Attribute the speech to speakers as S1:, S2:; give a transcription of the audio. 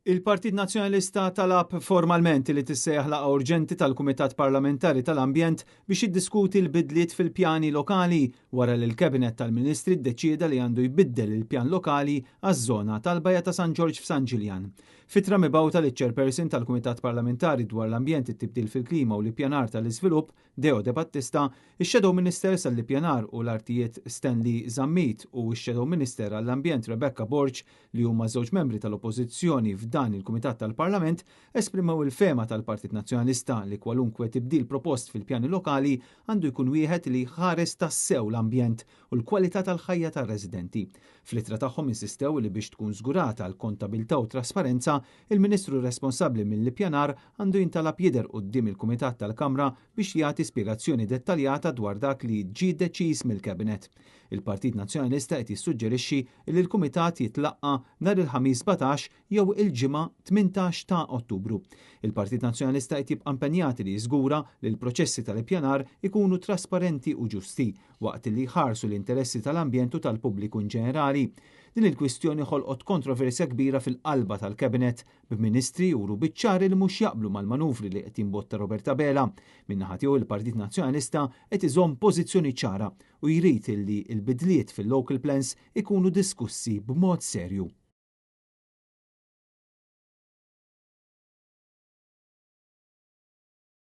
S1: Il-Partit Nazzjonalista talab formalment li tissejjaħ laqgħa urġenti tal-Kumitat Parlamentari tal-Ambjent biex jiddiskuti l-bidliet fil-pjani lokali wara li l-Cabinet tal-Ministri ddeċieda li għandu jbiddel il-pjan lokali għaż-żona tal-Bajja ta' San Ġorġ f'San Ġiljan. F'ittra mibgħuta liċ-Chairperson tal-Kumitat Parlamentari dwar l-Ambjent, it-Tibdil fil-Klima u l-Ippjanar tal-Iżvilupp, Deo Debattista, ix-Shadow Ministers għall-Ippjanar u l-Artijiet Stanley Zammit u x-Shadow Minister għall-Ambjent Rebecca Borg, li huma żewġ membri tal-Oppożizzjoni f'dan il-Kumitat tal-Parlament, esprimew il-fehma tal-Partit Nazzjonalista li kwalunkwe tibdil propost fil-pjani lokali għandu jkun wieħed li jħares tassew l-ambjent u l-kwalità tal-ħajja tar-residenti. Fl-ittra tagħhom insistew li biex tkun żgurata l-kontabilità u t-trasparenza, il-Ministru responsabbli mill-ippjanar għandu jintalab jidher quddiem il-Kumitat tal-Kamra biex jagħti spjegazzjoni dettaljata dwar dak li ġie deċiż mill-Cabinet. Il-Partit Nazzjonalista qed jissuġġerixxi li l-Kumitat jitlaqqa' nhar il-Ħamis 17 jew il-Ġimgħa 18 ta' Ottubru. Il-Partit Nazzjonalista qed jibqa' impenjat li jiżgura li l-proċessi tal-ippjanar ikunu trasparenti u ġusti, waqt li jħarsu l-interessi tal-ambjent u tal-pubbliku inġenerali. Din il-kwistjoni ħolqot kontroversja kbira fil-qalba tal-Cabinet, b'Ministri juru biċ-ċar li mhux jaqblu mal-manuvri li qed jimbotta Robert Abela. Min-naħa tiegħu il-Partit Nazzjonalista qed iżomm pożizzjoni ċara u jrid li l-bidliet fil-local plans ikunu diskussi b'mod serju.